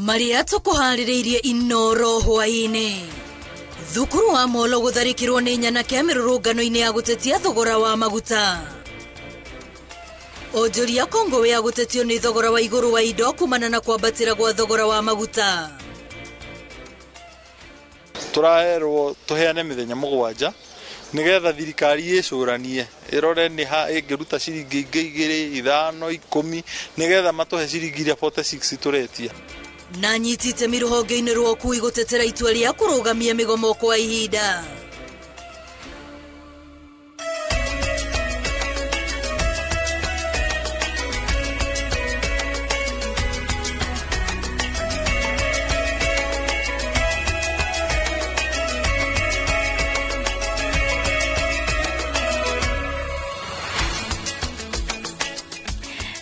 Marĩa tũkũharĩrĩirie Inoro hwaĩ-inĩ. Thukuru wa Molo gũtharĩkĩrwo nĩ nyanake mĩrũrũngano-inĩ ya gũtetia thogora wa maguta. Onjoria Kongowe ya gũtetio nĩ thogora wa igũrũ wa indo kumana na kwambatĩra gwa thogora wa maguta. Tũraherwo tũheane mĩthenya 7 nĩgetha thirikari ĩcũranie ĩrore nĩ ha ĩngĩruta ciringi ingĩ 2, 5, 10 nĩgetha matũhe ciringi iria 46 tũretia. Na nyiti itemi rũhonge-inĩ rwa ũkui gũtetera itua rĩa kũrũgamia mĩgomo kwa ihinda.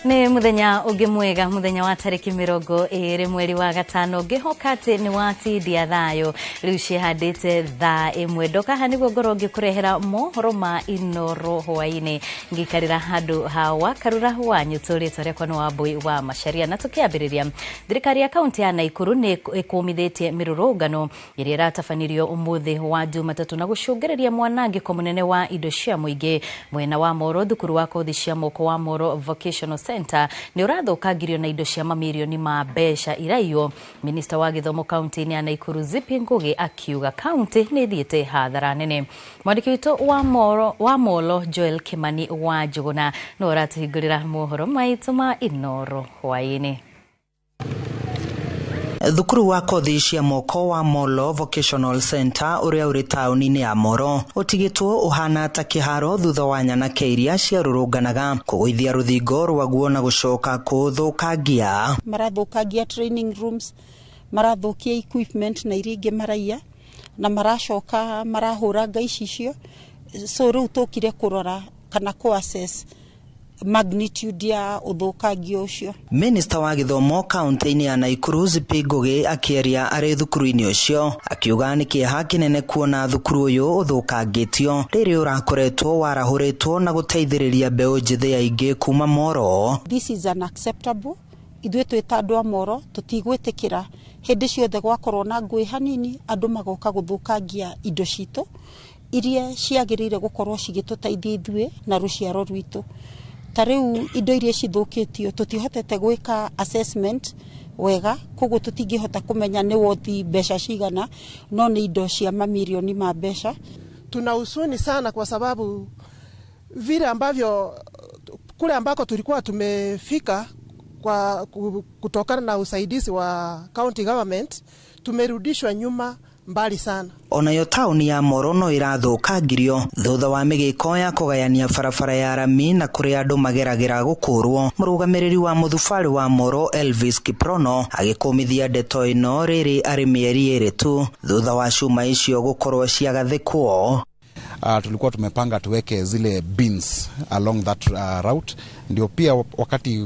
Nĩ mũthenya ũngĩ mwega, mũthenya wa tarĩki 20 mweri wa 5, ngĩhoka atĩ nĩ watindia thayũ. Rĩu ciĩhandĩte thaa 1 ndoka haha nĩguo ngorwo ngĩkũrehera mohoro ma Inoro hwaĩ-inĩ, ngĩikarĩra handũ ha Wakarura wa Nyũtũ. Rĩtwa rĩakwa nĩ Wambui wa Macharia. Na tũkĩambĩrĩria, thirikari ya kaunti ya Naikuru nĩ ĩkũmithĩtie mĩrũrũngano ĩrĩa ĩratabanirio ũmũthĩ wa Jumatatũ na gũcũngĩrĩria mwanangĩko mũnene wa indo cia mũingĩ mwena wa Moro. Thukuru wa kothi cia moko wa Moro Vocational Center nĩ ũrathũkangirio na indo cia mamirioni ma mbeca iraiywo. Minista wa gĩthomo kaunti-inĩ ya Naikuru Zippy Ngugi akiuga kaunti nĩ ĩthiĩte hathara nene. Mwandĩki witũ wa Molo Joel Kimani wa Njũgũna nĩwe ũratũhingũrĩra mohoro maitũ ma Inoro hwaĩ-inĩ. Thukuru wa kothi cia moko wa Molo Vocational Center ũrĩa ũrĩ taũni-inĩ ya Moro ũtigĩtwo ũhana ta kĩharo thutha wa nyanake iria ciarũrũnganaga kũgũithia rũthingo rwaguo na gũcoka kũũthũkangia. Marathũkangia training rooms, marathũkia equipment na iria ingĩ maraiya, na maracoka marahũranga icicio. So rĩu tũkire kũrora kana kũ assess magnitude ya ũthũkangio ũcio. Minista wa gĩthomo kaunti-inĩ ya Naikuru Zippy Ngugi akĩaria arĩ thukuru-inĩ ũcio akiuga nĩ kĩeha kĩnene kuona thukuru ũyũ ũthũkangĩtio rĩrĩ ũrakoretwo warahũrĩtwo na gũteithĩrĩria mbeũ njĩthĩ aingĩ kuma Moro. This is unacceptable. Ithuĩ twĩ ta andũ a Moro tũtigwĩtĩkĩra hĩndĩ ciothe gwakorwo na ngũĩ hanini andũ magoka gũthũkangia indo citũ iria ciagĩrĩire gũkorwo cigĩtũteithia ithuĩ na rũciaro rwitũ. Ta rĩu indo iria cithũkĩtio tũtihotete gwĩka assessment wega, koguo tũtingĩhota kũmenya nĩ wothi mbeca cigana, no nĩ indo cia mamirioni ma mbeca. Tuna huzuni sana kwa sababu vile ambavyo kule ambako tulikuwa tumefika kwa kutokana na usaidizi wa county government tumerudishwa nyuma mbali sana. Onayo tauni ya Moro no irathũkangirio thutha wa mĩgĩko ya kũgayania barabara ya rami na kũrĩa andũ mageragĩra gũkũrwo. Mũrũgamĩrĩri wa mũthubarĩ wa Moro Elvis Kiprono agĩkũmithia ndeto ĩno rĩrĩ arĩ mĩeri 2 tu thutha wa cuma icio gũkorwo ciagathĩkwo. Tulikuwa tumepanga tuweke zile bins along that route, ndio pia wakati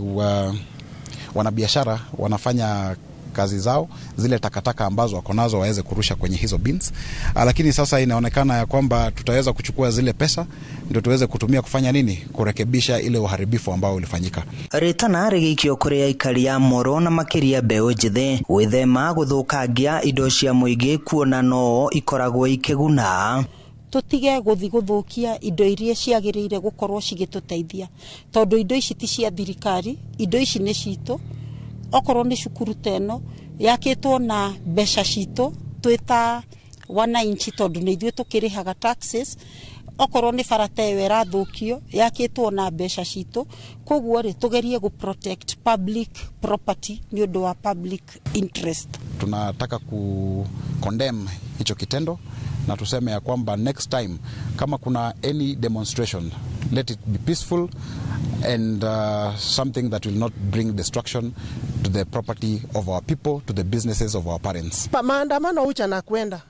wanabiashara wanafanya kazi zao, zile takataka ambazo wako nazo waweze kurusha kwenye hizo bins. Lakini sasa inaonekana ya kwamba tutaweza kuchukua zile pesa ndio tuweze kutumia kufanya nini, kurekebisha ile uharibifu ambao ulifanyika. Ritana rĩgĩikio kũrĩ aikari a Moro na makĩria mbeũ njĩthĩ gwĩthema gũthũkangia indo cia mũingĩ kuona no ikoragwo ikĩguna. Tũtige gũthiĩ gũthũkia indo iria ciagĩrĩire gũkorwo cigĩtũteithia, tondũ indo ici ti cia thirikari, indo ici nĩ citũ. Okorwo nĩ cukuru ta ĩno yakĩtwo na mbeca citũ twĩ ta wananchi, tondũ nĩ ithuĩ tũkĩrĩhaga taxes. Okorwo nĩ bara ta ĩyo ĩrathũkio yakĩtwo na mbeca citũ, koguo rĩ tũgerie gũ protect public property nĩ ũndũ wa public interest. Tunataka ku condemn hicho kitendo na tuseme ya kwamba next time kama kuna any demonstration, let it be peaceful and something that will not bring destruction to the property of our people, to the businesses of our parents. Maandamano ucha na kwenda,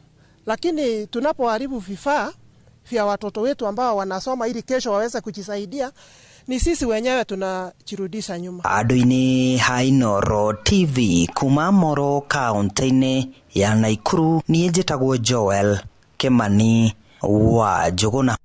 lakini tunapoharibu vifaa vya watoto wetu ambao wanasoma ili kesho waweze kujisaidia, ni sisi wenyewe tunajirudisha nyuma. Andũ-inĩ ha Inoro TV kuma Moro kaunti-inĩ ya Naikuru, niĩ njĩtagwo Joel Kimani wa Njũgũna.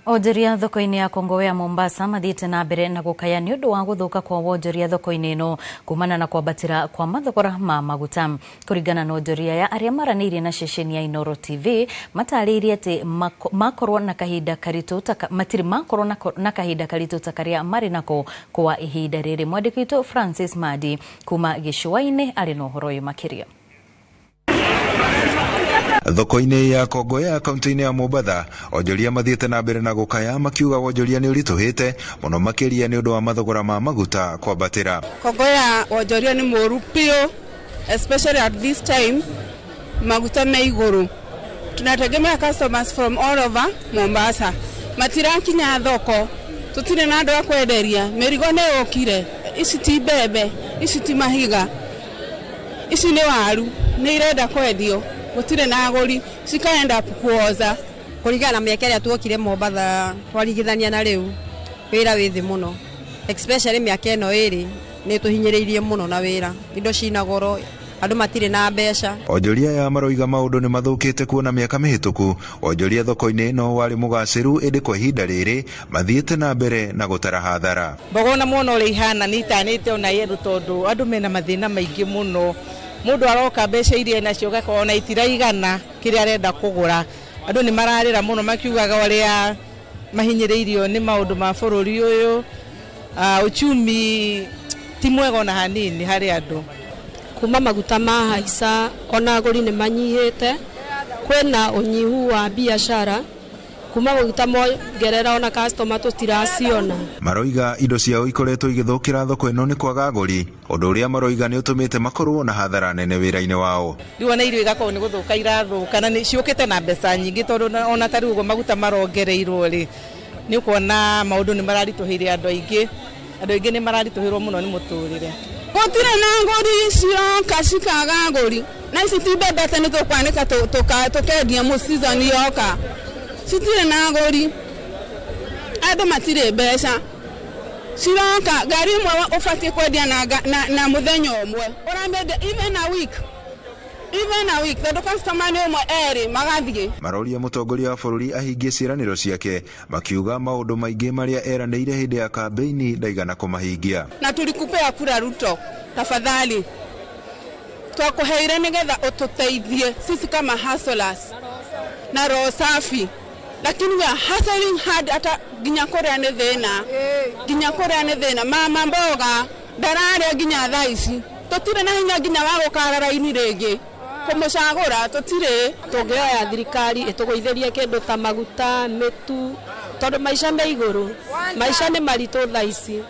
Onjoria thoko-inĩ ya Kongowea Mombasa mathiĩte na mbere na gũkaya nĩ ũndũ wa gũthũka kwa wonjoria thoko-inĩ ĩno kumana na kwambatĩra kwa mathogora ma maguta. Kũringana na onjoria ya arĩa maranĩirie na ceceni ya Inooro TV, matarĩirie atĩ makorwo na kahinda karitũ matirĩ makorwo na kahinda karitũ ta karĩa marĩ nako kwa ihinda rĩrĩ. Mwandĩki witũ Francis Madi kuma gĩcũa-inĩ arĩ na ũhoro ũyũ makĩria. Thoko-inĩ ya Kongowea kaunti-inĩ ya Mombatha, onjoria mathiĩte na mbere na gũkaya makiuga wonjoria nĩ ũritũhĩte mũno makĩria nĩ ũndũ wa mathogora ma maguta kwambatĩra. Kongowea wonjoria nĩ mũru biũ, especially at this time maguta me igũrũ. Tunategemea customers from all over Mombasa, matirakinya thoko, tutirĩ na andũ a kwenderia, mĩrigo nĩ yũkire. Ici ti mbembe, ici ti mahiga, ici nĩ waru, nĩ irenda kwendio, gũtirĩ na agũri, cikaenda kuoza. Kũringana na mĩaka ĩrĩa tuokire Mombatha twarigithania na rĩu, wĩra wĩ thĩ mũno, especially mĩaka ĩno ĩrĩ nĩ tũhinyĩrĩirie mũno na wĩra, indo cina goro, andũ matirĩ na mbeca. Onjoria aya maroiga maũndũ nĩ mathũkĩte kuona mĩaka mĩhĩtũku wonjoria thoko-inĩ ĩno warĩ mũgacĩru, ĩndĩ kwa ihinda rĩrĩ mathiĩte na mbere na gũtara hathara. Mboga ona muona ũrĩa ihana nĩ itanĩte ona yerũ tondũ andũ mena mathĩna maingĩ mũno. Mũndũ aroka mbeca iria enacio ũgakora ona itiraigana kĩrĩa arenda kũgũra. Andũ nĩ mararĩra mũno makiugaga ũrĩa mahinyĩrĩirio nĩ maũndũ ma bũrũri ũyũ. Uchumi ti mwega ona hanini harĩ andũ. Kuma maguta mahaica ona agũri nĩ manyihĩte, kwĩna ũnyihu wa biacara, kuma maguta mongerera ona customer tũtiraciona. Maroiga indo ciao ikoretwo igĩthũkĩra thoko ĩno nĩ kwaga agũri, ũndũ ũrĩa maroiga nĩ ũtũmĩte makorwo na hathara nene wĩra-inĩ wao. Rĩu ona irio igakorwo nĩ gũthũka irathũka na ciũkĩte na mbeca nyingĩ tondũ ona ta rĩu ũguo maguta marongereirwo rĩ, nĩ ũkuona maũndũ nĩ mararitũhĩire andũ aingĩ. Andũ aingĩ nĩ mararitũhĩrwo mũno nĩ mũtũrĩre. Gũtirĩ na ngũri, ciroka cikaga ngũri, na ici ti mbembe atĩ nĩ tũkwanĩka tũkendia mũ season yoka, citirĩ na ngũri, andũ matirĩ mbeca, ciroka ngari ĩmwe ũbatiĩ kwendia na mũthenya ũmwe, ũramĩendia even a week, even a week, tondũ customer nĩ ũmwe erĩ magathiĩ. Maroria mũtongoria wa bũrũri ahingie ciĩranĩro ciake, makiuga maũndũ maingĩ marĩa eranĩire hĩndĩ ya kambĩini ndaigana kũmahingia. Na tulikupea kura Ruto, tafadhali twakuheire nĩgetha ũtũteithie sisi kama hustlers na roho safi, lakini we are hustling hard, hata nginya kũrĩa nĩ thĩna, nginya kũrĩa nĩ thĩna. Mama mboga ndararĩa nginya thaa ici, tũtirĩ na hinya nginya wa gũkara raini rĩngĩ kũmũcagũra, tũtirĩ. Tũngĩoya thirikari ĩtũgũithĩrie kĩndũ ta maguta, mĩtu, tondũ maica me igũrũ, maica nĩ maritũ thaa ici,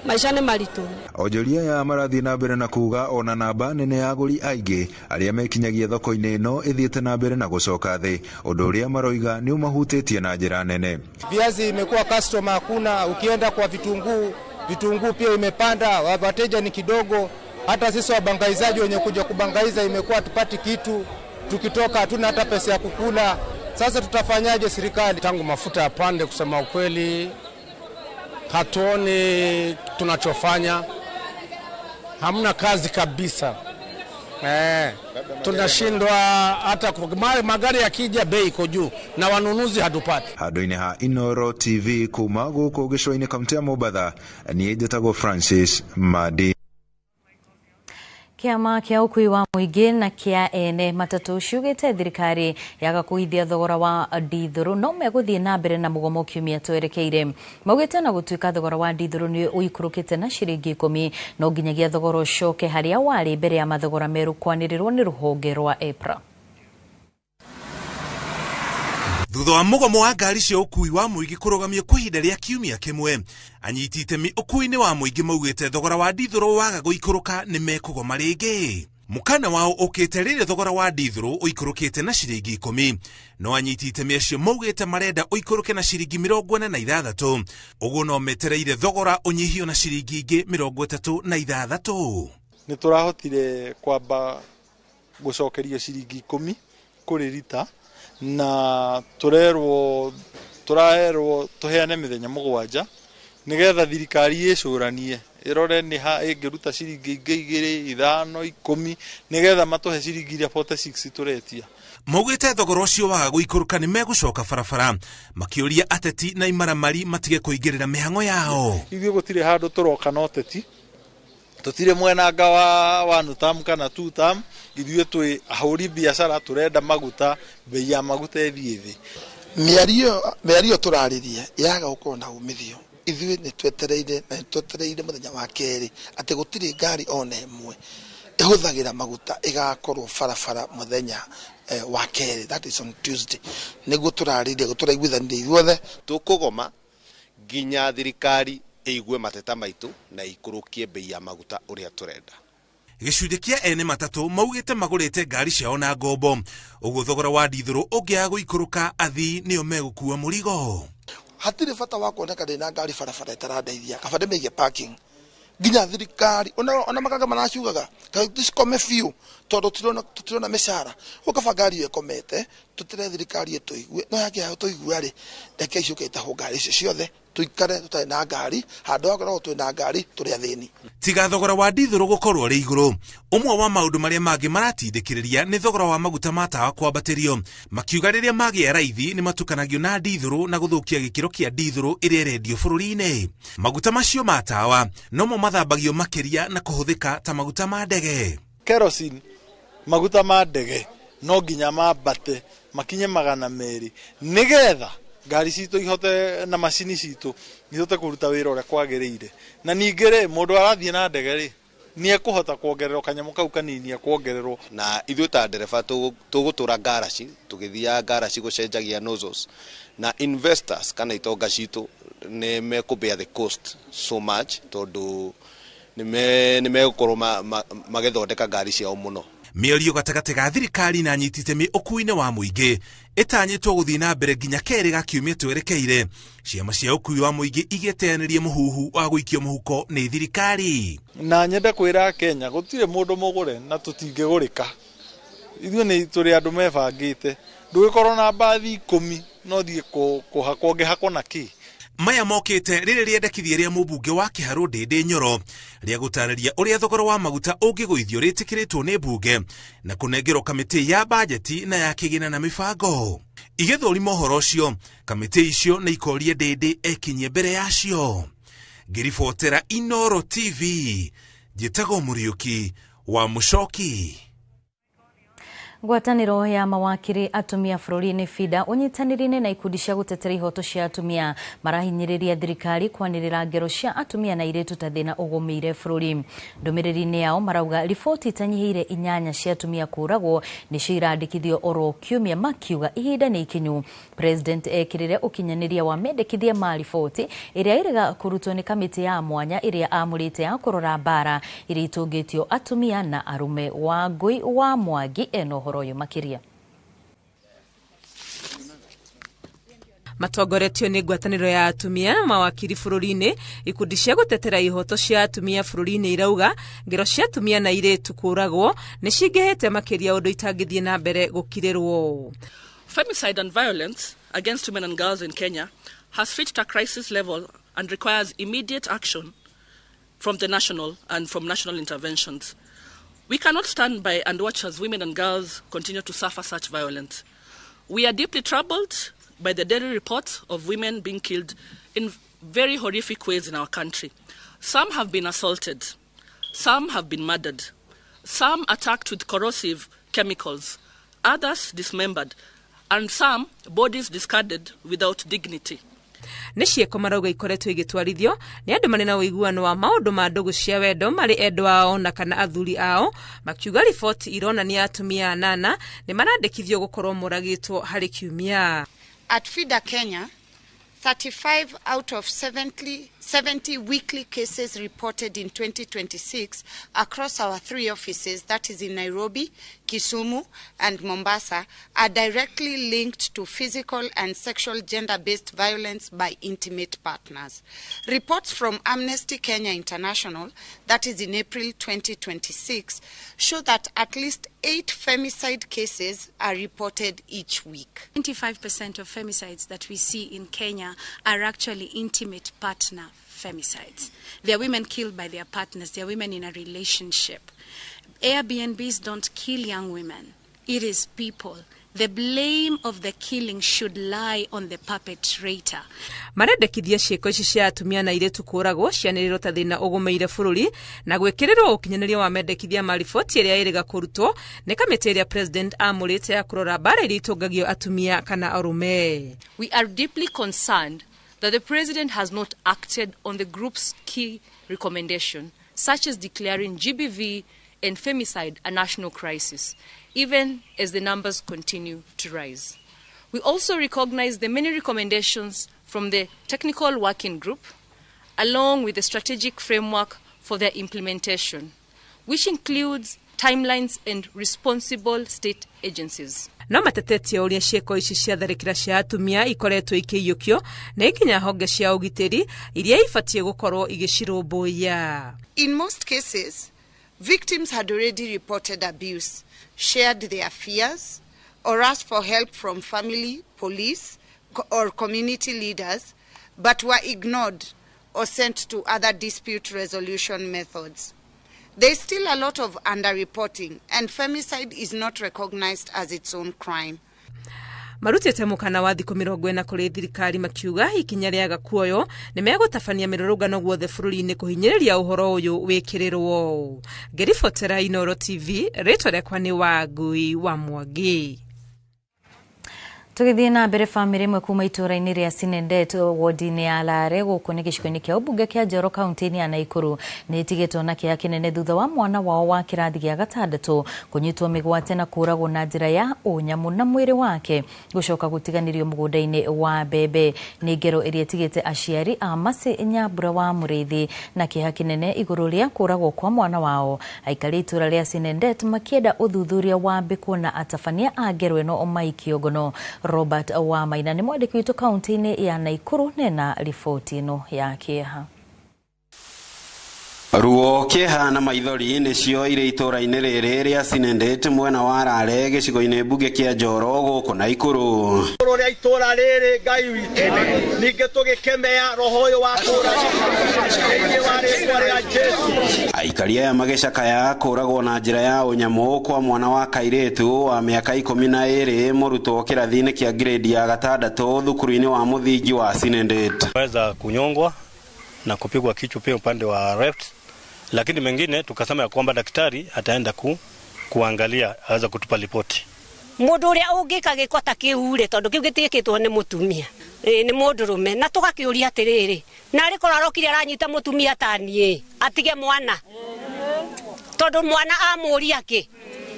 maica nĩ maritũ. Onjoria aya marathiĩ na mbere na kuga ona namba nene ya agũri aingĩ arĩa mekinyagia thoko-inĩ ĩno ĩthiĩte na mbere na gũcoka thĩ, ũndũ ũrĩa maroiga nĩ ũmahutĩtie na njĩra nene. Viazi imekuwa customer hakuna, ukienda kwa vitunguu, vitunguu pia imepanda, wateja ni kidogo. Hata sisi wabangaizaji wenye kuja kubangaiza imekuwa tupati kitu, tukitoka hatuna hata pesa ya kukula. Sasa tutafanyaje serikali? Tangu mafuta yapande, kusema ukweli hatuoni tunachofanya, hamna kazi kabisa. Tunashindwa hata magari yakija bei iko juu na wanunuzi hatupati. Handũ-inĩ ha Inooro TV kuma gũkũ gĩcũa-inĩ kaunti ya Mombatha, niĩ njĩtagwo Francis Madi. Kĩama kĩa ũkui wa mũingĩ na kĩa ene matatũ ciugĩte thirikari yaga kũgũithia thogora wa ndithũrũ no megũthiĩ na mbere na mũgomo kiumia twerekeire. Maugĩte na gũtuĩka thogora wa ndithũrũ nĩ ũikũrũkĩte na ciringi 10, no nginyagia thogora ũcoke harĩa warĩ mbere ya mathogora merũ kwanĩrĩrwo nĩ rũhonge rwa EPRA. Thutha wa mũgomo wa ngari cia ũkui wa mũingĩ kũrũgamio kwa ihinda rĩa kiumia kĩmwe, anyiti itemi ũkui-inĩ wa mũingĩ maugĩte thogora wa ndithũrũ waga gũikũrũka nĩ mekũgoma rĩngĩ. Mũkana wao ũkĩte rĩrĩa thogora wa ndithũrũ ũikũrũkĩte na ciringi 10, no anyiti itemi acio maugĩte marenda ũikũrũke na ciringi 46, ũguo no metereire thogora ũnyihio na ciringi ingĩ 36. Nĩ tũrahotire kwamba gũcokerio ciringi 10 kũrĩ rita, na tũrerwo tũraherwo tũheane mĩthenya 7 Nĩgetha thirikari ĩcũranie ĩrore nĩ ha ĩngĩruta ciringi ingĩ 2, 5, 10 nĩgetha matũhe ciringi iria 46 tũretia. Maugĩte thogora ũcio waga gũikũrũka nĩ megũcoka barabara, makĩũria ateti na imaramari matige kũingĩrĩra mĩhang'o yao. Ithuĩ gũtirĩ handũ tũroka na ũteti, tũtirĩ mwenanga wa one term kana two term, ithuĩ twĩ ahũri biacara tũrenda maguta, bei ya maguta ĩthiĩ thĩ. Mĩario tũrarĩria yaga gũkorwo na umithio, ithuĩ nĩ twetereire na nĩ twetereire mũthenya wa kerĩ atĩ gũtirĩ ngari ona ĩmwe ĩhũthagĩra maguta ĩgakorwo barabara mũthenya wa kerĩ, that is on Tuesday, nĩguo tũrarĩria tũraiguithanĩria ithuothe. Tũkũgoma nginya thirikari ĩigue mateta maitũ na ĩikũrũkie bei ya maguta ũrĩa tũrenda. Gĩcunjĩ kĩa ene matatũ maugĩte magũrĩte ngari ciao na ngombo, ũguo thogora wa ndithũrũ ũngĩaga gũikũrũka athii nĩo megũkua mũrigo. Hatirĩ bata wa kuoneka ndĩna ngari barabara ĩtarandeithia, kaba ndĩmĩige parking nginya thirikari ona makanga maraciugaga cikome biũ tondũ tũtirona mĩcara, ũguo kaba ngari ĩyo ĩkomete tũtere thirikari ĩtũigue, no yakĩaga gũtũigua rĩ, reke icoke itahwo ngari icio ciothe tuikare tũtarĩ na ngari handũ ha gũkoragwo twĩna ngari tũrĩ athĩni. Tiga thogora wa ndithũrũ gũkorwo ũrĩ igũrũ, ũmwe wa maũndũ marĩa mangĩ maratindĩkĩrĩria nĩ thogora wa maguta ma tawa kwambatĩrio, makiuga rĩrĩa magĩa raithi nĩ matukanagio na ndithũrũ na gũthũkia gĩkĩro kĩa ndithũrũ ĩrĩa ĩrendio bũrũri-inĩ. Maguta macio ma tawa nomo mathambagio makĩria na kũhũthĩka ta maguta ma ndege. Kerosene, maguta ma ndege no nginya mambate makinye 200 nĩgetha ngari citũ ihote na macini citũ ihote kũruta wĩra ũrĩa kwagĩrĩire. Na ningĩ rĩ, mũndũ arathiĩ na ndege rĩ, nĩ ekũhota kuongererwo kanyamũ kau kanini ekuongererwo. Na ithuĩ ta ndereba tũgũtũra ngaraci, tũgĩthiaga ngaraci gũcenjagia nozzles, na investors kana itonga citũ nĩ mekũ bear the cost so much tondũ nĩ megũkorwo magĩthondeka ngari ciao mũno. Mĩario gatagatĩ ga thirikari na anyiti itemi ũkuui-inĩ wa mũingĩ ĩtanyĩtwo gũthiĩ na mbere nginya kerĩ ga kiumia twerekeire, ciama cia ũkuui wa mũingĩ igĩteanĩria mũhuhu wa gũikio mũhuko nĩ thirikari. Na nyende kwĩra Kenya gũtirĩ mũndũ mũgũre na tũtingĩgũrĩka, ithuĩ nĩ tũrĩ andũ mebangĩte, ndũgĩkorwo na mbathi 10 no thiĩ kũhakwo ngĩhakwo na kĩ. Maya mokĩte rĩrĩ rĩendekithia rĩa mũmbunge wa Kĩharũ Ndĩndĩ Nyoro rĩa gũtarĩria ũrĩa thogora wa maguta ũngĩgũithio rĩtĩkĩrĩtwo nĩ mbunge na kũnengerwo kamĩtĩ ya bajeti na ya kĩgĩna na mĩbango. Igĩthũrima ũhoro ũcio, kamĩtĩ icio nĩ ikoria Ndĩndĩ ekinyie mbere yacio. Ngĩribotera Inooro TV, njĩtagwo Mũriũki wa Mũcoki. Ngwatanĩro ya mawakiri atumia bũrũri-inĩ FIDA ũnyitanĩri-inĩ na ikundi cia gũtetera ihoto cia atumia marahinyĩrĩria thirikari kwanĩrĩra ngero cia atumia na airĩtu ta thĩna ũgũmĩire bũrũri. Ndũmĩrĩri-inĩ yao marauga riboti itanyihĩire 8 cia atumia kũragwo nĩcio irandĩkithio oro kiumia, makiuga ihinda nĩ ikinyu. President ekĩrĩre ũkinyanĩria wa mendekithia ma riboti ĩrĩa ĩrega kũrutwo nĩ kamĩtĩ ya mwanya ĩrĩa amũrĩte ya kũrora mbara iria itũngĩtio atumia na arũme. Wangũi wa Mwangi ena ũhoro ũyũ makĩria. Matongoretio nĩ ngwatanĩro ya atumia mawakiri bũrũri-inĩ, ikundi cia gũtetera ihoto cia atumia bũrũri-inĩ irauga ngero cia atumia na airĩtu kũragwo nĩ cingĩhĩte makĩria ũndũ itangĩthiĩ na mbere gũkirĩrwo. Femicide and violence against women and girls in Kenya has reached a crisis level and requires immediate action from the national and from national interventions. We cannot stand by and watch as women and girls continue to suffer such violence. We are deeply troubled by the daily reports of women being killed in very horrific ways in our country. Some have been assaulted, some have been murdered, some attacked with corrosive chemicals, others dismembered, and some bodies discarded without dignity. Nĩ ciĩko marauga ikoretwo igĩtwarithio nĩ andũ marĩ na ũiguano wa maũndũ ma ndũgũ cia wendo marĩ endwa ao na kana athuri ao, makiuga riboti ironania atumia 8 nĩ marandĩkithio gũkorwo moragĩtwo harĩ kiumia. At FIDA Kenya, 35 out of 70 weekly cases reported in 2026 across our 3 offices, that is in Nairobi, Kisumu, and Mombasa, are directly linked to physical and sexual gender-based violence by intimate partners. Reports from Amnesty Kenya International, that is in April 2026, show that at least 8 femicide cases are reported each week. 25% of femicides that we see in Kenya are actually intimate partner femicides. They are women killed by their partners. They are women in a relationship. Airbnbs don't kill young women. It is people. The blame of the killing should lie on the perpetrator. Marendekithia ciĩko ici cia atumia na airĩtu kũragwo cianĩrĩrwo ta thĩna ũgũmĩire bũrũri na gwĩkĩrĩrwo ũkinyanĩria wa mendekithia ma riboti ĩrĩa ĩrĩga kũrutwo nĩ kamĩtĩ ĩrĩa president amũrĩte ya kũrora mbara iria itũngagio atumia kana arũme. We are deeply concerned that the president has not acted on the group's key recommendation, such as declaring GBV and femicide a national crisis, even as the numbers continue to rise. We also recognize the many recommendations from the technical working group, along with the strategic framework for their implementation, which includes timelines and responsible state agencies. No matetetie ũrĩa ciĩko ici cia tharĩkĩra cia atumia ikoretwo ikĩiyũkio nĩ nginya honge cia ũgitĩri iria ibatiĩ gũkorwo igĩcirũmbũiya. In most cases, victims had already reported abuse, shared their fears, or asked for help from family, police, or community leaders, but were ignored or sent to other dispute resolution methods. There is still a lot of underreporting, and femicide is not recognized as its own crime. Marutĩte mũkana wa thikũ 40 kũrĩ thirikari makiuga ikinya rĩaga kuoyo nĩ megũtabania mĩrũrũngano guothe bũrũri-inĩ kũhinyĩrĩria ũhoro ũyũ wĩkĩrĩrwo. Ngĩribotera Inooro TV, rĩtwa rĩakwa nĩ Wangui wa Mwangi. Tũgĩthiĩ na mbere, bamĩrĩ ĩmwe kuma itũũra-inĩ rĩa Sinendet wodi-inĩ ya Lare gũkũ nĩ gĩcigo-inĩ kĩa ũmbunge kĩa Njoro kaunti-inĩ ya Naikuru nĩ ĩtigĩtwo na kĩeha kĩnene thutha wa mwana wao wa kĩrathi gĩa gatandatũ kũnyitwo mĩgwate na kũũragwo na njĩra ya ũnyamũ na mwĩrĩ wake gũcoka gũtiganĩrio mũgũnda-inĩ wa mbembe. Nĩ ngero ĩrĩa ĩtigĩte aciari a Mercy Nyambura wa Mũrĩithi na kĩeha kĩnene igũrũ rĩa kũũragwo kwa mwana wao. Aikari itũũra rĩa Sinendet makĩenda ũthuthuria wambĩkwo na atabania a ngero ĩno maikio ngono. Robert Wamaina nĩ mwandĩki witũ kaunti-inĩ ya Naikuru nena riboti ĩno ya kĩeha. Ruo, kĩeha na maithori nĩcio irĩ itũũra-inĩ rĩrĩ rĩa Sinendet mwena wa Rare gĩcigo-inĩ mbunge kĩa Njoro gũkũ Naikuru. Rĩa itũũra rĩrĩ Ngai witũ ningĩ tũgĩkemea roho ũyũ wa kũũragwo thĩinĩ wa rĩtwa rĩa Jesũ. Aikari aya magĩcakaya kũũragwo na njĩra ya ũnyamũ kwa mwana wa kairĩtu wa mĩaka 12 mũrutwo kĩrathi-inĩ kĩa grade ya gatandatũ thukuru-inĩ wa mũthingi wa Sinendet. Weza kunyongwa na kupigwa kichwa pia upande wa left, lakini mengine tukasema ya kwamba daktari ataenda kuangalia aweza kutupa ripoti. Mundu uria ungika giko ta kiu ri tondu kiu gitiikitwo ni mutumia ni mundurume na tugakiuria atiriri na ari korwo arokire aranyita mutumia ta nie atige mwana tondu mwana amuria ki.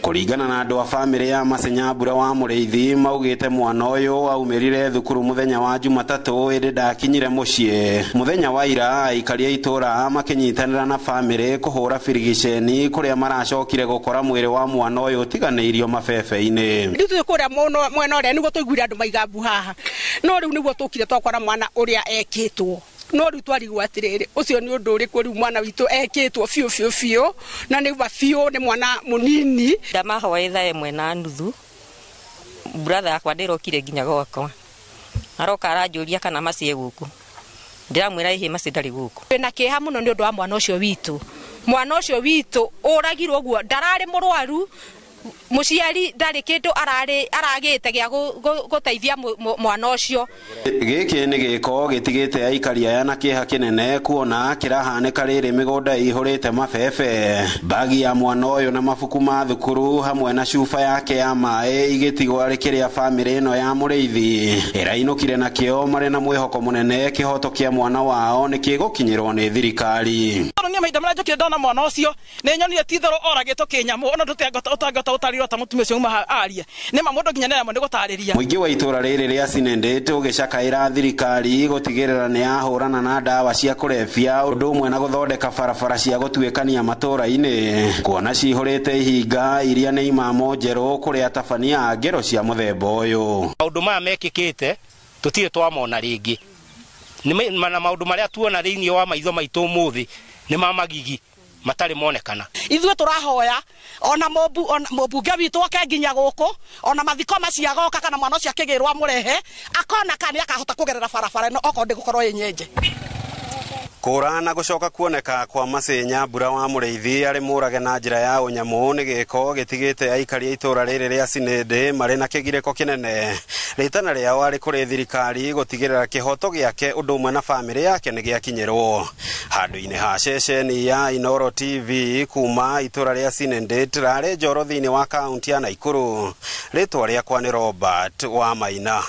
Kũringana na andũ a bamĩrĩ ya Mercy Nyambura wa Mũrĩithi maugĩte mwana ũyũ aumĩrire thukuru mũthenya wa Jumatatũ ĩndĩ ndakinyire mũciĩ. Mũthenya wa ira aikari a itũũra makĩnyitanĩra na bamĩrĩ kũhũra birigiceni kũrĩa maracokire gũkora mwĩrĩ wa mwana ũyũ ũtiganĩirio mabebe-inĩ. Rĩu twĩ kũrĩa mwena ũrĩa nĩguo tũiguire andũ maiga mbu haha, no rĩu nĩguo tũkire twakora mwana ũrĩa ekĩtwo. No rĩu twarigwo atĩrĩrĩ ũcio nĩ ũndũ ũrĩkũ rĩu mwana witũ ekĩtwo biũ biũ biũ na nĩ wa biũ nĩ mwana mũnini. Ndamahoe thaa 1:30 brother yakwa ndĩrokire nginya gwakwa aroka aranjũria kana Mercy e gũkũ, ndĩramwĩra ĩhĩ Mercy ndarĩ gũkũ. Twĩna kĩeha mũno nĩ ũndũ wa mwana ũcio witũ. Mwana ũcio witũ ũragirwo ũguo ndararĩ mũrwaru, mũciari ndarĩ kĩndũ aragĩte gĩa gũteithia mwana ũcio. Gĩkĩ nĩ gĩko gĩtigĩte aikari aya na kĩeha kĩnene kuona kĩrahanĩka rĩrĩ mĩgũnda ĩihũrĩte mabebe. Bagi ya mwana ũyũ na mabuku ma thukuru hamwe na cuba yake ya maĩ igĩtigwo arĩ kĩrĩa bamĩrĩ ĩno ya Mũrĩithi ĩrainũkire nakĩo marĩ na mwĩhoko mũnene kĩhoto kĩa mwana wao nĩ kĩgũkinyĩrwo nĩ thirikari. Niĩ mahinda marĩa njũkire ndona mwana ũcio nĩ nyonire ti itherũ oragĩtwo kĩnyamũ ona tũtangĩhota gũtarĩria ta mũtumia ũcio uma arie nĩ ma mũndũ nginya nĩaremwo nĩ gũtarĩria. Mũingĩ wa itũũra rĩrĩ rĩa Sinendet ũgĩcakaĩra thirikari gũtigĩrĩra nĩ yahũrana na ndawa cia kũrebia ũndũ ũmwe na gũthondeka barabara cia gũtuĩkania matũũra-inĩ kuona cihũrĩte ihinga iria nĩ imamo njerũ kũrĩ atabania a ngero cia mũthemba ũyũ. Maũndũ maya mekĩkĩte tũtirĩ twamona rĩngĩ na maũndũ marĩa tuona thĩinĩ wa maitho maitũ ũmũthĩ nĩ ma magigi Matarĩ monekana. Ithuĩ tũrahoya ona mũmbunge witũ oke nginya gũkũ, ona mathiko macio agoka kana mwana ũcio akĩgĩrwo amũrehe, akona kana nĩakahota kũgerera barabara ĩno okorwo ndĩgũkorwo ĩ nyenje. Kũra na gũcoka kuoneka kwa Mercy Nyambura wa Mũrĩithi arĩ mũrage na njĩra ya ũnyamũ nĩ gĩko gĩtigĩte aikari a itũra rĩrĩ rĩa Sinĩndĩ marĩ na kĩgirĩko kĩnene. Rĩtana rĩao arĩ kũrĩ thirikari gũtigĩrĩra kĩhoto gĩake ũndũ ũmwe na bamĩrĩ yake nĩ gĩakinyĩrwo. Handũ-inĩ ha ceceni ya Inooro TV kuma itũra rĩa Sinĩndĩ Tirarĩ Njoro thĩinĩ wa kaunti ya Naikuru. Rĩtwa rĩakwa nĩ Robert Wamaina.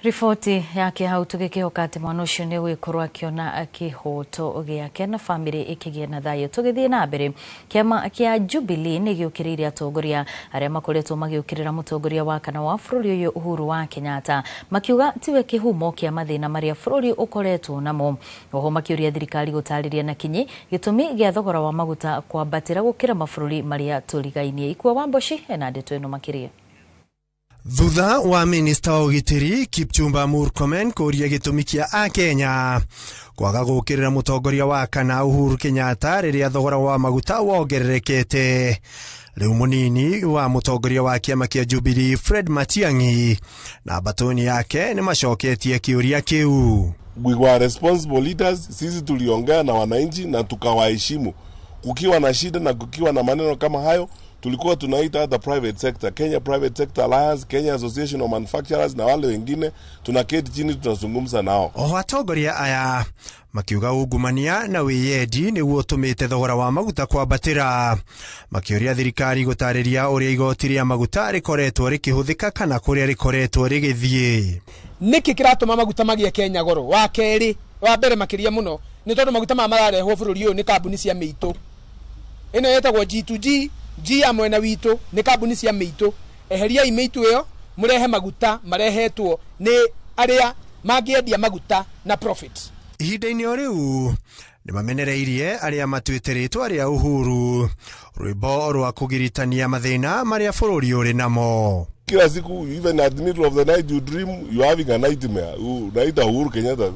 Riboti yake hau tũgĩkĩhoka atĩ mwana ũcio nĩ ũgĩkorwo akĩona kĩhoto gĩake na bamĩrĩ ĩkĩgĩa na thayũ. Tũgĩthiĩ na mbere, kĩama kĩa Jubilee nĩ gĩũkĩrĩire atongoria arĩa makoretwo magĩũkĩrĩra mũtongoria wa kana wa bũrũri ũyũ Uhuru wa Kenyatta, makiuga tiwe kĩhumo kĩa mathĩna marĩa bũrũri ũkoretwo namo. Oho makĩũria thirikari gũtarĩria na kinyi gĩtũmi gĩa thogora wa maguta kwambatĩra gũkĩra mabũrũri marĩa tũrigainie. Ikua Wamboci ena ndeto ĩno makĩria. Thutha wa minista wa ũgitĩri Kipchumba Murkomen kũria gĩtũmi kĩa akenya kwaga gũũkĩrĩra mũtongoria wa kana Uhuru Kenyatta rĩrĩa thogora wa maguta wongererekete. Rĩu mũnini wa mũtongoria wa kĩama kĩa Jubilee Fred Matiang'i na mbatũni yake nĩ macoketie kĩũria kĩu. We were responsible leaders. Sisi tuliongea na wananchi na tukawaheshimu. Kukiwa na shida na kukiwa na maneno kama hayo, tulikuwa tunaita hata private sector, Kenya Private Sector Alliance, Kenya Association of Manufacturers na wale wengine, tunaketi chini tunazungumza nao. Oho atongoria aya makiuga ungumania na wĩyendi nĩguo ũtũmĩte thogora wa maguta kwambatĩra, makĩũria thirikari gũtarĩria ũrĩa igoti rĩa maguta rĩkoretwo rĩkĩhũthĩka kana kũrĩa rĩkoretwo rĩgĩthiĩ. Nĩkĩ kĩratũma maguta magĩe Kenya goro? Wa kerĩ, wa mbere makĩria mũno nĩ tondũ maguta maya mararehwo bũrũri ũyũ nĩ kambuni cia mĩitũ. Ĩno ĩtagwo G2G, G ya mwena witũ nĩ kambuni cia mĩitũ. Eheriai mĩitũ ĩyo mũrehe maguta marehetwo nĩ arĩa mangĩendia maguta na profit. Ihinda-inĩ o rĩu nĩ mamenereirie arĩa matuĩte rĩtwa rĩa Uhuru rwĩmbo rwa kũgiritania mathĩna marĩa bũrũri ũrĩ namo. Kila siku, even at the middle of the night, you dream you are having a nightmare. Unaita Uhuru Kenyatta.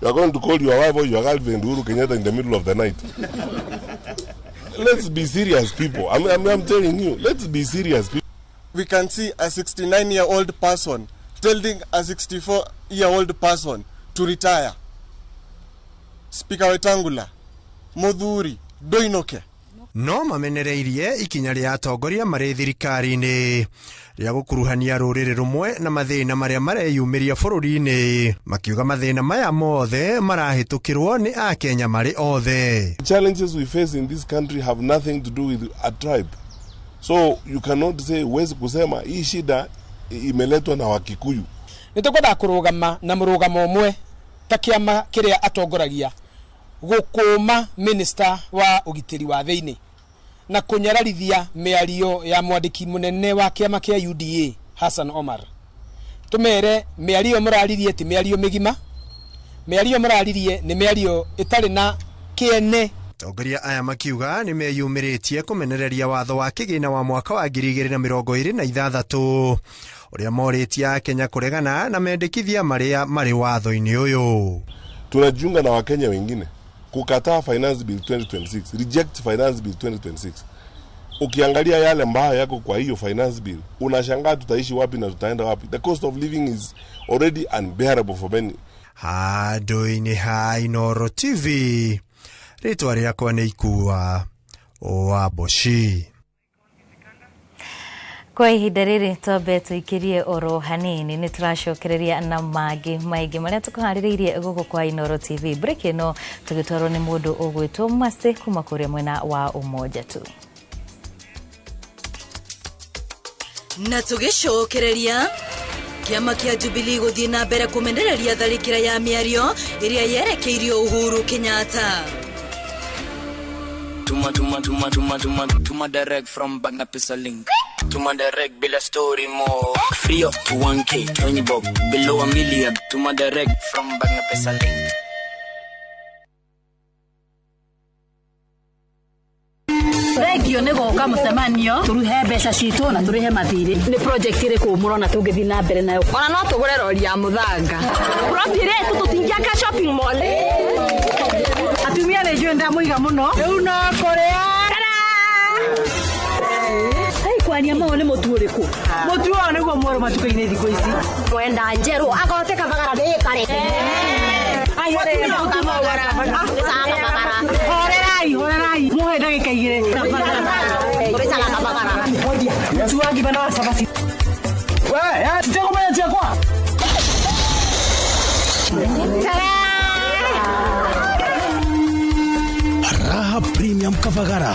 You are going to call your wife or your girlfriend Uhuru Kenyatta in the middle of the night. Let's be serious, people. I'm telling you, let's be serious, people. We can see a 69-year-old person telling a 64-year-old person to retire. Speaker Wetangula, Muthuri, Doinoke. No mamenereirie ikinya rĩa atongoria marĩ thirikari-inĩ rĩa gũkuruhania rũrĩrĩ rũmwe na mathĩna marĩa mareyumĩria bũrũri-inĩ, makiuga mathĩna maya mothe marahĩtũkĩrwo nĩ akenya marĩ othe. The challenges we face in this country have nothing to do with a tribe. So you cannot say, huwezi kusema hii shida imeletwa na Wakikuyu. Nĩ tũkwendaga kũrũgama na mũrũgamo ũmwe ta kĩama kĩrĩa atongoragia gũkũma minister wa ũgitĩri wa thĩinĩ na kũnyararithia mĩario ya mwandĩki mũnene wa kĩama kĩa UDA Hassan Omar. Tũmere mĩario mũraririe ti mĩario mĩgima, mĩario mũraririe nĩ mĩario ĩtarĩ na kĩene. Atongoria aya makiuga nĩ meyumĩrĩtie kũmenereria watho wa kĩgĩna wa mwaka wa 2026 ũrĩa morĩtie akenya kũregana na mendekithia marĩa marĩ watho-inĩ ũyũ. Tunajiunga na Wakenya wengine kukataa Finance Bill 2026, reject Finance Bill 2026. Ukiangalia yale ambayo yako kwa hiyo Finance Bill, unashangaa tutaishi wapi na tutaenda wapi. The cost of living is already unbearable for many. Handũ-inĩ ha Inooro TV, rĩtwa rĩakwa nĩ Ikua Wamboci. Kwa ihinda rĩrĩ twambe tũikĩrie oro hanini nĩ tũracokereria na mangĩ maingĩ marĩa tũkũharĩrĩirie gũkũ kwa Inooro TV. Break ĩno tũgĩtwarwo nĩ mũndũ ũgwĩtwo Mercy kuma kũrĩa mwena wa Umoja tu. Na tũgĩcokereria kĩama kĩa Jubilee gũthiĩ na mbere kũmenereria tharĩkĩra ya mĩario ĩrĩa yerekeirio Uhuru Kenyatta. Tuma tuma tuma tuma tuma tuma direct from Bagna Pesa link. Tuma direct bila story more. Free up to 1K, 20 bob, below a million. Tuma direct from Bagna Pesa link. Thengio nĩ gũka mũcemanio tũruhe mbeca citũ na tũrĩhe mathirĩ. Nĩ project ĩrĩkũ mũrona tũngĩthiĩ na mbere nayo? Ona no tũgũre rori ya mũthanga. Plot ĩrĩa tũtingĩaka shopping mall. nĩ njũĩ ndamũiga mũno rĩu no kũrĩa. Hey, kwania mau nĩ mũtu ũrĩkũ? Mũtu ũyũ nĩguo mwerũ matukũ-inĩ thikũ ici. Mwenda njerũ agote kabagara ndĩkare. Horerai, horerai. Muhe ndagĩka igĩrĩ. Mũtu wa ngima na wa cabaci. We, titegũmenya ciakwa. Raha Premium Kavagara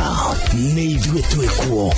nĩ ithuĩ twĩkuo.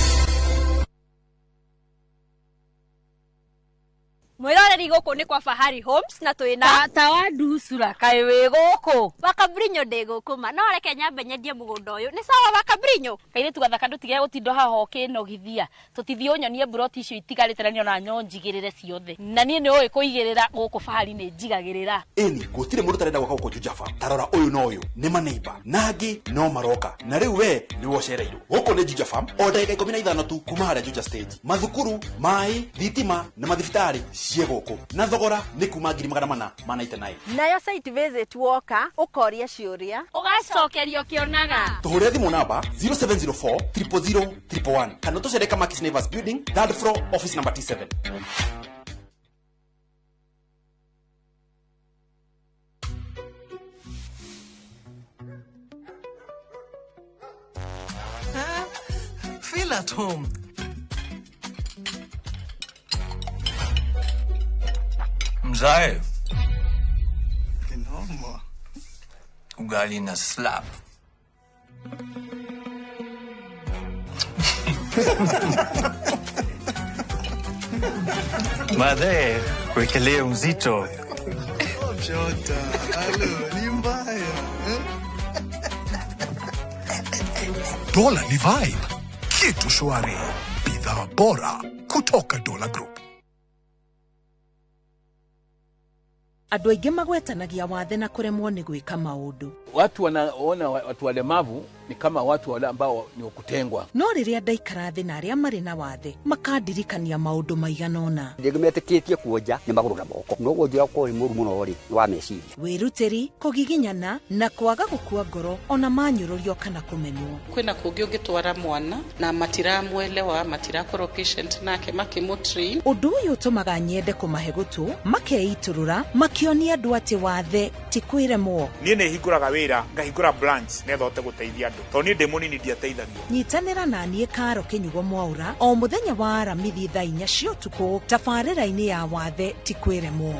Mwiroreri gũkũ nĩ kwa Fahari Homes na twĩna tata wa nducura kaĩ wĩ gũkũ Wakabrinyo ndĩ gũkũ ma no reke nyambe nyendie mũgũnda ũyũ nĩ sawa Wakabrinyo. Kairĩtu gathaka ndũtige gũtinda haha ũkĩnogithia tũtithiĩ ũnyonie mburoti icio itigarĩte na niona nyo njigĩrĩre ciothe na niĩ nĩ ũĩ kũigĩrĩra gũkũ Fahari nĩ njigagĩrĩra. Ĩni gũtirĩ mũndũ ũtarenda gwaka gũkũ Juja Farm. Ta rora ũyũ na ũyũ nĩ maneiba na angĩ no maroka na rĩu we nĩwe ũcereirwo. Gũkũ nĩ Juja Farm o ndagĩka 15 tu kuma harĩa Juja stage. Mathukuru, maĩ, thitima na mathibitarĩ ciĩ gũkũ na thogora nĩ kuma 499. Nayo site visit woka ũkoria ciũria ũgacokerio kĩonaga. Tũhũrĩre thimũ namba 0704 000 111 kana tũcere Kamakis Neighbors Building, third floor, office number T7. Feel at home. Mzae. Kinoma. Ugali na slap. Madhe, kuekelea uzito. Shota, alo, ni mbaya. Dola ni vibe. Kitu shwari. Bidhaa bora kutoka Dola Group. Andũ aingĩ magwetanagia wathe na kũremwo nĩ gwĩka maũndũ. Watu wanaona watu walemavu ni kama watu wale ambao ni wakutengwa. No rĩrĩa ndaikara thĩ na arĩa marĩ na wathe makandirikania maũndũ maigana ũna. Rĩngĩ metĩkĩtie kuonja nĩ magũrũ na moko. No wonji wakwa ũrĩ mũru mũno rĩ wa meciria. Wĩrutĩri, kũgiginyana na kwaga gũkua ngoro ona manyũrũrio kana kũmenwo. Kwĩna kũngĩ ũngĩtwara mwana na matiramwelewa, matirakorwo patient nake makĩmũtrain. Ũndũ ũyũ ũtũmaga nyende kũmahe gũtũ, makeitũrũra, makĩonia andũ atĩ wathe ti kwĩremwo. Niĩ nĩ hingũraga wĩra, ngahingũra branch nĩgetha hote gũteithia andũ. Tondũ niĩ ndĩ mũnini ndiateithagio. Nyitanĩra na niĩ Karo Kĩnyugo Mwaũra o mũthenya wa Aramithi thaa 4 cia ũtukũ tabarĩra-inĩ ya wathe ti kwĩremwo.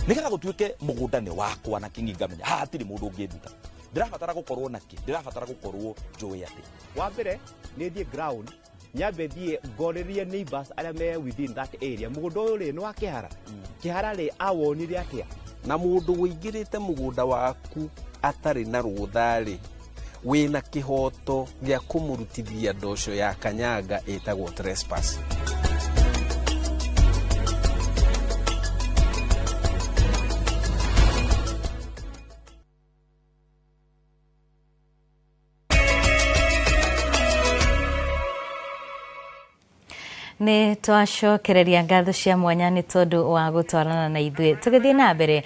Nĩgetha gũtuĩke mũgũnda nĩ wakwa na kĩng'i ngamenya haha hatirĩ mũndũ ũngĩnduta. Ndĩrabatara gũkorwo nakĩ? Ndĩrabatara gũkorwo njũĩ atĩ wa mbere nĩ thiĩ ground nyambe thiĩ ngorĩrie neighbors arĩa me within that area mũgũnda ũyũ rĩ nĩ wa kĩhara kĩhara rĩ awonire atĩa. Na mũndũ ũingĩrĩte mũgũnda waku atarĩ na rũtha rĩ wĩna kĩhoto gĩa kũmũrutithia ndoco ya kanyanga ĩtagwo trespass. Nĩ twacokereria ngatho cia mwanya nĩ tondũ wa gũtwarana na ithuĩ tũgĩthiĩ na mbere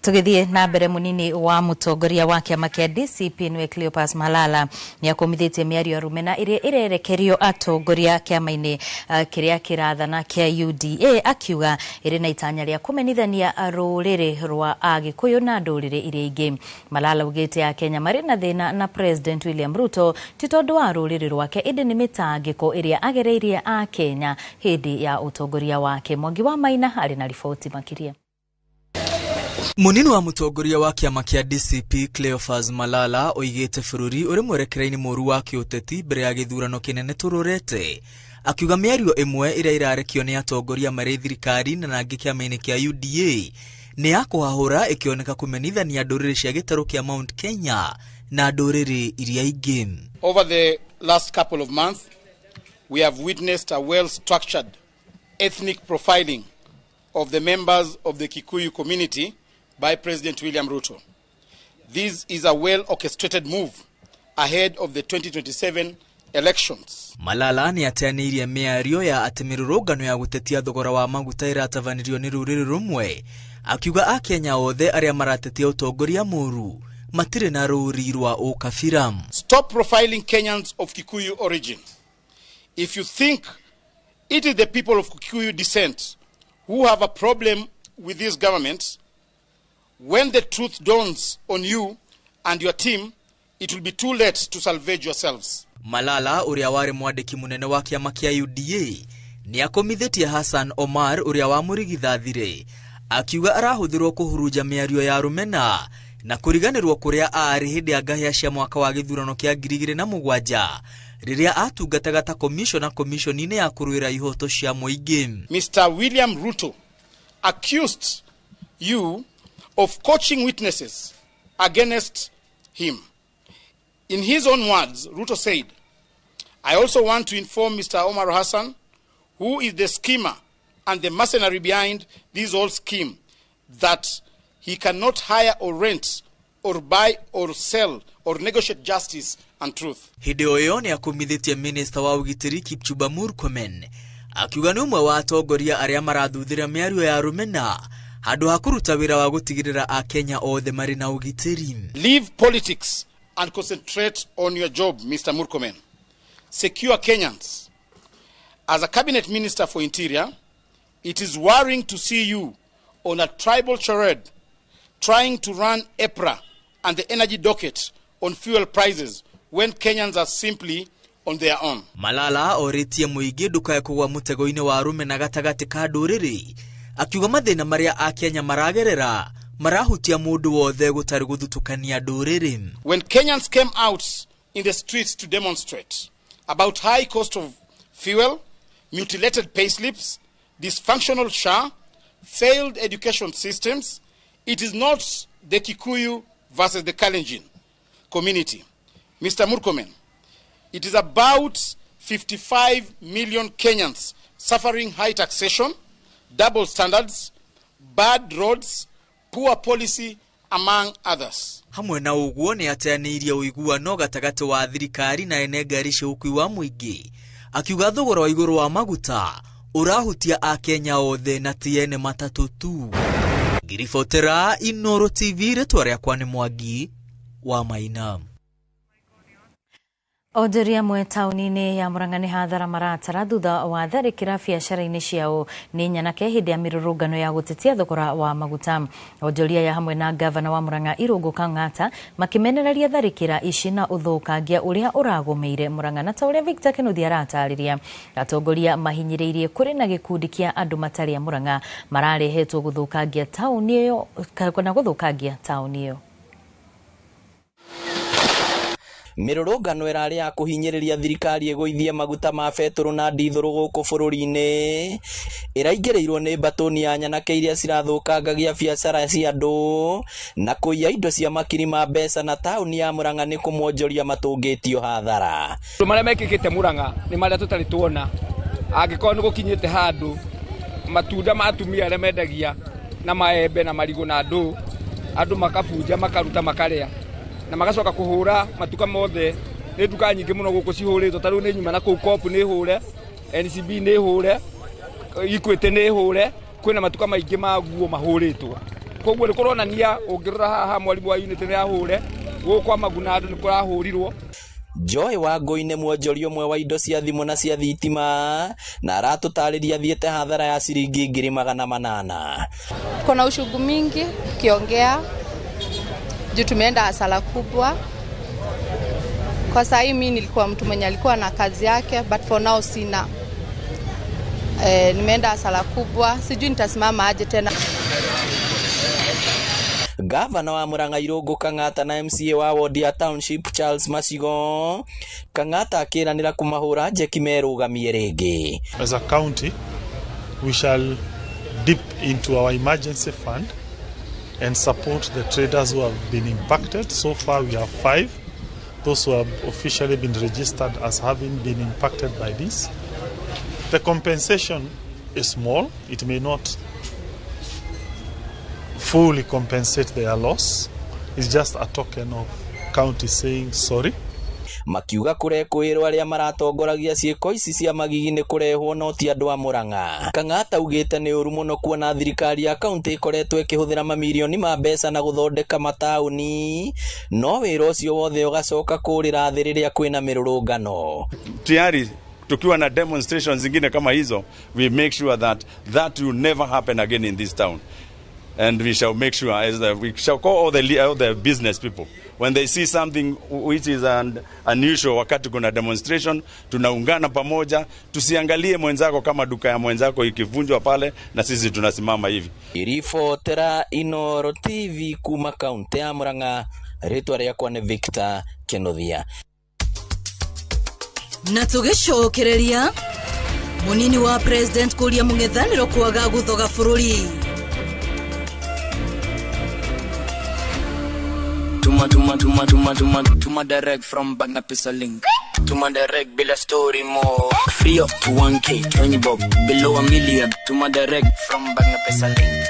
tũgĩthiĩ na mbere mũnini wa mũtongoria wa kĩama kĩa DCP nĩwe Cleopas Malala nĩ akomithĩtie mĩario ya rũmena ĩrĩa ĩrerekerio atongoria kĩama-inĩ kĩrĩa kĩrathana kĩa UDA akiuga ĩrĩ na itanya rĩa kũmenithania rũrĩrĩ rwa Agĩkũyũ na ndũrĩrĩ iria ingĩ. Malala augĩte Akenya marĩ na thĩna na President William Ruto ti tondũ wa rũrĩrĩ rwake ĩndĩ nĩ mĩtangĩko ĩrĩa agereirie Akenya hĩndĩ ya ũtongoria wake. Mwangi wa Maina arĩ na riboti makĩria. Munini wa mũtongoria wa kĩama kĩa DCP Cleophas Malala oigĩte bũrũri ũrĩ mwerekera-inĩ mũru wa kĩũteti mbere ya gĩthurano kĩnene tũrorete, akiuga mĩario ĩmwe ĩrĩa ĩrarekio nĩ atongoria marĩ thirikari na nangĩ kĩama-inĩ kĩa UDA nĩ ya kũhahũra ĩkĩoneka kũmenithania ndũrĩrĩ cia gĩtarũ kĩa Mount Kenya na ndũrĩrĩ iria ingĩ. Over the last couple of months we have witnessed a well-structured ethnic profiling of the members of the Kikuyu community by President William Ruto. This is a well-orchestrated move ahead of the 2027 elections. Malala nĩ ateanĩirie mĩario ya atĩ mĩrũrũngano ya gũtetia thogora wa maguta ĩratabanirio nĩ rũrĩrĩ rũmwe, akiuga akenya othe arĩa maratetia ũtongoria mũru matirĩ na rũri rwa ũkabira. Stop profiling Kenyans of Kikuyu origin. If you think it is the people of Kikuyu descent who have a problem with this government, when the truth dawns on you and your team, it will be too late to salvage yourselves. Malala ũrĩa warĩ mwandĩki mũnene wa kĩama kĩa UDA nĩ akomithĩtie Hassan Omar ũrĩa wamũrigithathire, akiuga arahũthĩrwo kũhurunja mĩario ya rũmena na kũriganĩrwo kũrĩa aarĩ hĩndĩ ya ngahĩa cia mwaka wa gĩthurano kĩa 2007 rĩrĩa atungataga ta komishona komishoni-inĩ ya kũrũĩra ihoto cia mũingĩ. Mr. William Ruto accused you of coaching witnesses against him. In his own words, Ruto said, "I also want to inform Mr. Omar Hassan, who is the schemer and the mercenary behind this whole scheme, that he cannot hire or rent or buy or sell or negotiate justice and truth." Hĩndĩ o ĩyo nĩ akomithĩtie minista wa ũgitĩri Kipchumba Murkomen, akiuga nĩ ũmwe wa atongoria arĩa marathuthĩra mĩario ya rũmena handũ ha kũruta wĩra wa gũtigĩrĩra akenya othe marĩ na ũgitĩri. Leave politics and concentrate on your job, Mr. Murkomen. Secure Kenyans. As a cabinet minister for Interior, it is worrying to see you on a tribal charade trying to run EPRA and the energy docket on fuel prices when Kenyans are simply on their own. Malala orĩtie mũingĩ ndũkae kũgwa mũtego-inĩ wa rũmena gatagatĩ ka ndũrĩrĩ, akiuga mathĩna marĩa akenya maragerera marahutia mũndũ wothe gũtarĩ gũthutũkania ndũrĩrĩ. When Kenyans came out in the streets to demonstrate about high cost of fuel, mutilated payslips, dysfunctional SHA, failed education systems, it is not the Kikuyu versus the Kalenjin community. Mr. Murkomen, it is about 55 million Kenyans suffering high taxation, double standards, bad roads, poor policy, among others. Hamwe na ũguo nĩ ateanĩirie ũiguano gatagatĩ wa thirikari na ene ngari cia ũkuui wa mũingĩ, akiuga thogora wa igũrũ wa maguta ũrahutia akenya othe na ti ene matatũ tu. Ngiribotera Inooro TV, rĩtwa rĩakwa nĩ Mwangi wa Maina. Onjoria amwe taũni-inĩ ya Murang'a nĩ hathara maratara thutha wa tharĩkĩra biacara-inĩ ciao nĩ nyanake hĩndĩ ya mĩrũrũngano ya gũtetia thogora wa maguta. Onjoria aya hamwe na gavana wa Murang'a Irũngũ Kang'ata makĩmenereria tharĩkĩra ici na ũthũkangia ũrĩa ũragũmĩire Murang'a, na ta ũrĩa Victor Kĩnuthia aratarĩria, atongoria mahinyĩrĩirie kũrĩ na gĩkundi kĩa andũ matarĩ a Murang'a mararehetwo gũthũkangia taũni ĩyo kana gũthũkangia taũni ĩyo. Mĩrũrũngano ĩrarĩ ya kũhinyĩrĩria thirikari ĩgũithie maguta ma betũrũ na ndithũrũ gũkũ bũrũri-inĩ ĩraingĩrĩirwo nĩ mbatũni ya nyanake iria cirathũkangagia biacara cia andũ na kũiya indo cia makiri ma mbeca, na taũni ya Murang'a nĩ kũmwonjoria matũngĩtio hathara. Maũndũ marĩa mekĩkĩte Murang'a nĩ marĩa tũtarĩ tuona, angĩkorwo nĩ gũkinyĩte handũ matunda ma atumia arĩa mendagia na maembe na marigũ na ndũ, andũ makabunja makaruta makarĩa na magacoka kũhũra matuka mothe. Nĩ nduka nyingĩ mũno gũkũ cihũrĩtwo, ta rĩu nĩ nyuma na kũu Coop nĩ hũre, NCB nĩ hũre, Equity nĩ hũre, kwĩna matuka maingĩ ma nguo mahũrĩtwo. Koguo nĩ kũronania ũngĩrora haha mwarimũ wa Unity nĩ ahũre, gũkũ kwa Maguna andũ nĩ kũrahũrirwo. Joy Wangũi nĩ mwonjoria ũmwe wa indo cia thimũ na cia thitima na aratũtarĩria thiĩte hathara ya ciringi 800,000. Kuna uchungu mingi ukiongea juu tumeenda hasara kubwa. Kwa saa hii mimi nilikuwa mtu mwenye alikuwa na kazi yake, but for now sina. Nimeenda hasara kubwa, sijui nitasimama aje tena. Gavana wa Murang'a Irũngũ Kang'ata na MCA wa ward ya Township Charles Macigo Kang'ata akĩranĩra kũmahũra njeki merũgamie rĩngĩ. As a county, we shall dip into our emergency fund and support the traders who have been impacted. So far we have 5, those who have officially been registered as having been impacted by this. The compensation is small. It may not fully compensate their loss. It's just a token of county saying sorry. Makiuga kũrekũĩrwo arĩa maratongoragia ciĩko ici cia magigi nĩ kũrehwo no ti andũ a Murang'a. Kang'ata augĩte nĩ ũru mũno kuona thirikari ya kaunti ĩkoretwo ĩkĩhũthĩra mamirioni ma mbeca na gũthondeka mataũni, no wĩra ũcio wothe ũgacoka kũrĩra thĩ rĩrĩa kwĩna mĩrũrũngano. Tayari tukiwa na demonstrations zingine kama hizo, we make sure that that will never happen again in this town. And we shall make sure, as we shall call all the business people when they see something which is unusual. Wakati kuna demonstration, tunaungana pamoja, tusiangalie mwenzako kama duka ya mwenzako ikivunjwa pale na sisi tunasimama hivi. Iribotera Inoro TV kuma kaunti ya Murang'a, rĩtwa rĩakwa nĩ Victor Kenothia. Na tũgĩcokereria, mũnini wa president kũria mũng'ethanĩro kwaga gũthoga bũrũri. Tuma, tuma, tuma, tuma, tuma, tuma direct from Bagna Pesa Link. Tuma direct bila story more. Free up to 1K, 20 bob, below a million. Tuma direct from Bagna Pesa Link.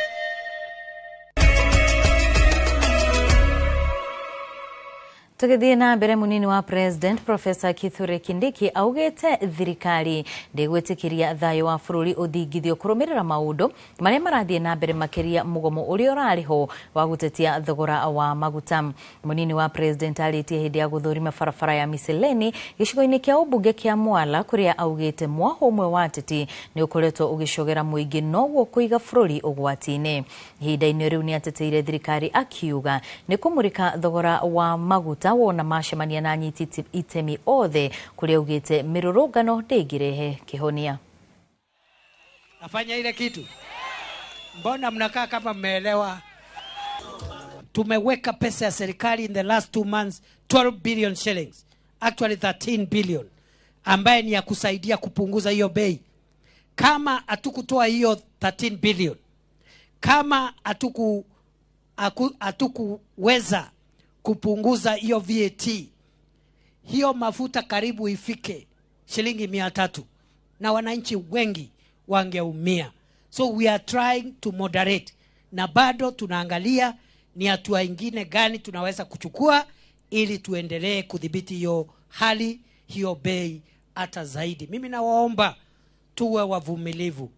Tũgĩthiĩ na mbere, mũnini wa president Professor Kithure Kindiki augĩte thirikari ndĩgwĩtĩkĩria thayũ wa bũrũri ũthingithio kũrũmĩrĩra maũndũ marĩa marathiĩ na mbere, makĩria mũgomo ũrĩa ũrarĩ ho wa gũtetia thogora wa maguta. Mũnini wa president arĩtie hĩndĩ ya gũthũrima barabara ya Miseleni gĩcigo-inĩ kĩa ũmbunge kĩa Mwala, kũrĩa augĩte mwaho ũmwe wa ateti nĩ ũkoretwo ũgĩcogera mũingĩ noguo kũiga bũrũri ũgwati-inĩ. Ihinda-inĩ rĩu nĩ ateteire thirikari akiuga nĩ kũmũrĩka thogora wa maguta wona macemania na anyiti itemi othe, kũrĩa augĩte mĩrũrũngano ndĩngĩrehe kĩhonia. Nafanya ile kitu. Mbona mnakaa kama mmeelewa? Tumeweka pesa ya serikali in the last 2 months 12 billion shillings, actually 13 billion, ambaye ni ya kusaidia kupunguza hiyo bei. Kama hatukutoa hiyo 13 billion, kama hatukuweza kupunguza hiyo VAT, hiyo mafuta karibu ifike shilingi 300 na wananchi wengi wangeumia. So we are trying to moderate, na bado tunaangalia ni hatua ingine gani tunaweza kuchukua ili tuendelee kudhibiti hiyo hali, hiyo bei hata zaidi. Mimi nawaomba tuwe wavumilivu.